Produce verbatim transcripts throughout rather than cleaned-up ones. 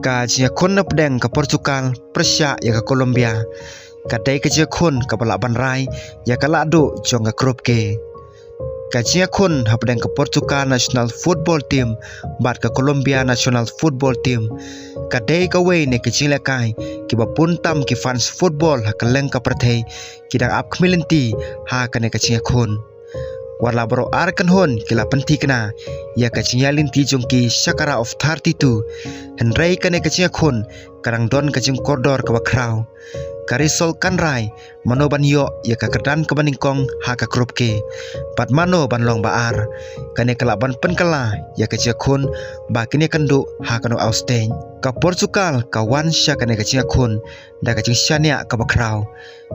Ka jingïakhun hapdeng ka Portugal pyrshah ïa ka Colombia ka dei ka jingïakhun kaba lah ban rai ïa ka lahduh jong ka Group K. Ka jingïakhun hapdeng ka Portugal national football team bad ka Colombia national football team ka dei kawei na ki jinglehkai kiba bun tam ki fans football ha kylleng ka pyrthei ki dang ap khmih lynti ha kane ka jingïakhun. Wat la baroh ar kynhun ki la pynthikna ïa ka jingïaid lynti jong ki sha ka round of thirty-two, hynrei kane ka jingïakhun ka dang don ka jingkordor kaba khraw. Ka result kan rai mano ban ïoh ïa ka kyrdan kaba nyngkong ha ka Group K bad mano ban long ba ar. Kane ka lah ban pynkylla ïa ka jingïakhun ba kin ïakynduh ha ka knockout stage. Ka Portugal ka wan sha kane ka jingïakhun da ka jingshaniah kaba khraw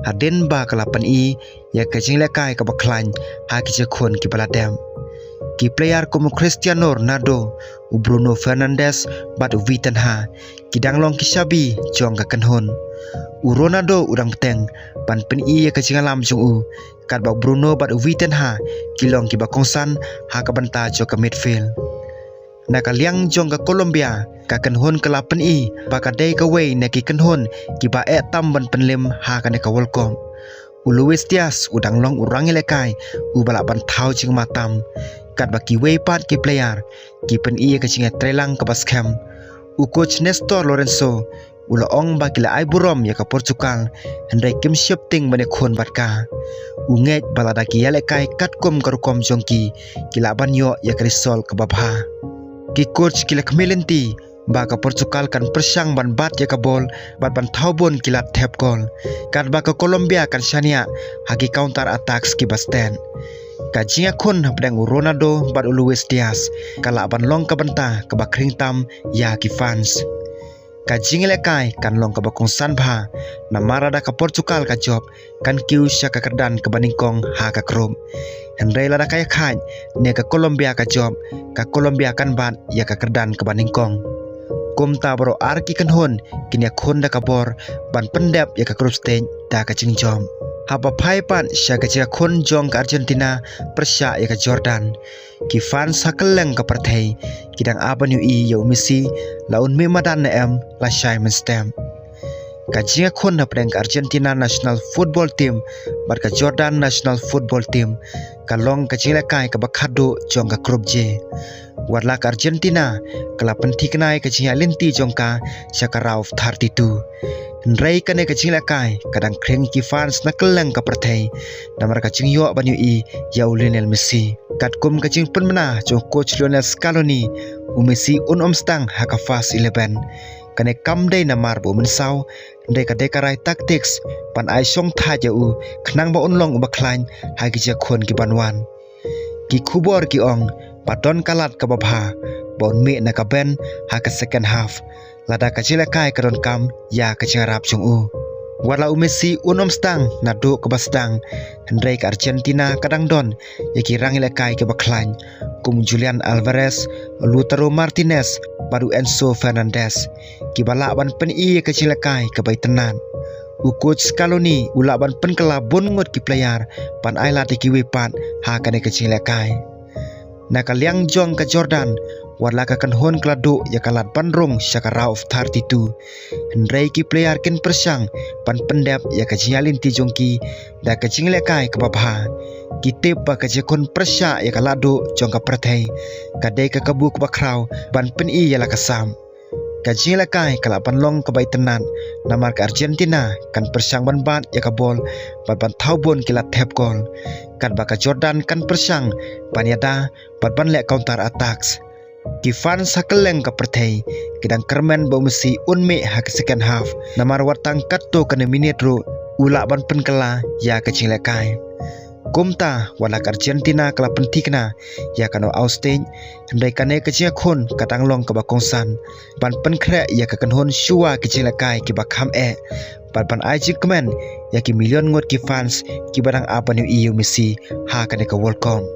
hadien ba ka la pyni ïa ka jinglehkai kaba khlaiñ ha ki jingïakhun kiba la dep. Ki player kum u Cristiano Ronaldo, u Bruno Fernandes bad u Vitinha ki dang long ki shabi jong ka kynhun. U Ronaldo u dang bteng ban pyni ïa ka jingïalam jong u, katba u Bruno bad u Vitinha ki long kiba kongsan ha ka bynta jong ka midfield. Na ka liang jong ka Colombia, ka kynhun ka la pyni ba ka dei kawei na ki kynhun kiba eh tam ban pynlem ha kane ka World Cup. U Luis Diaz u dang long u rangïalehkai uba lah ban thaw jingma tam, katba kiwei pat ki player ki pyni ïa ka jingïatreilang kaba skhem. U coach Nestor Lorenzo u la ong ba ki la ai burom ïa ka Portugal, hynrei kim sheptieng ban ïakhun bad ka. U ngeit ba lada ki ïalehkai katkum ka rukom jong ki, ki lah ban ïoh ïa ka result kaba bha. Ki coach ki la khmih lynti ba ka Portugal kan pyrshang ban bat ïa ka bol bad ban thaw bun ki lad thep gol, katba ka Colombia kan shaniah ha ki counter attacks kiba stet. Ka jingïakhun hapdeng u Ronaldo bad u Luis Diaz ka lah ban long ka bynta kaba khring tam ïa ki fans. Ka jingïalehkai kan long kaba kongsan bha, namar lada ka Portugal ka jop, kan kiew sha ka kyrdan kaba nyngkong ha ka group. Hynrei lada ka ïakhaid ne ka Colombia ka jop, ka Colombia kan bat ïa ka kyrdan kaba nyngkong. Kumta baroh ar ki kynhun kin ïakhun da ka bor ban pyndep ïa ka group stage da ka jingjop. Haba phai pat sha ka jingïakhun jong ka Argentina pyrshah ïa ka Jordan, ki fans ha kylleng ka pyrthei ki dang ap ban ïohi ïa u Messi la un mih madan ne em lashai mynstep. Ka jingïakhun hapdeng ka Argentina national football team bad ka Jordan national football team ka long ka jinglehkai kaba khatduh jong ka Group J. Wat la ka Argentina ka la pynthikna ïa ka jingïaid lynti jong ka sha ka round of thirty-two, hynrei kane ka jinglehkai ka dang khring ki fans na kylleng ka pyrthei namar ka jingïoh ban ïohi ïa u Lionel Messi. Katkum ka jingpynbna jong u coach Lionel Scaloni, u Messi un ym sdang ha ka first eleven. Kane kam dei namar ba u mynsaw, hynrei ka dei ka rai tactics ban ai shongthait ïa u khnang ba un long uba khlaiñ ha ki jingïakhun ki ban wan. Ki khubor ki ong ba don ka lad kaba bha ba un mih na ka bench ha ka second half lada ka jinglehkai ka donkam ïa ka jingïarap jong u. Wat la u Messi un ym sdang naduh kaba sdang, hynrei ka Argentina ka dang don ïa ki rangïalehkai kiba khlaiñ kum u Julian Alvarez, Lautaro Martinez bad u Enzo Fernandez, kiba lah ban pyni ïa ka jinglehkai kaba itynnad. U coach Scaloni u lah ban pynkylla bun ngut ki player ban ailad ïa kiwei pat ha kane ka jinglehkai. Na ka liang jong ka Jordan, wat la ka kynhun ka la duh ïa ka lad ban rung sha ka round of thirty-two, hynrei ki player kin pyrshang ban pyndep ïa ka jingïaid lynti jong ki da ka jinglehkai kaba bha. Ki tip ba ka jingïakhun pyrshah ïa ka lahduh jong ka pyrthei ka dei ka kabu kaba khraw ban pyni ïa la ka sap. Ka jinglehkai ka lah ban long kaba itynnad namar ka Argentina kan pyrshang ban bat ïa ka bol bad ban thaw bun ki lad thep gol, katba ka Jordan kan pyrshang ban ïada bad ban leh counter attacks. Ki fans ha kylleng ka pyrthei ki dang kyrmen ba u Messi un mih ha ka second half, namar wat tang katto katne minit ruh u lah ban pynkylla ïa ka jinglehkai. Kumta wat la ka Argentina ka la pynthikna ïa ka knockout stage, hynrei kane ka jingïakhun ka dang long kaba kongsan ban pynkhreh ïa ka kynhun shuwa ki jinglehkai kiba kham eh bad ban ai jingkmen ïa ki million ngut ki fans kiba dang ap ban ïohi ïa u Messi ha kane ka World Cup.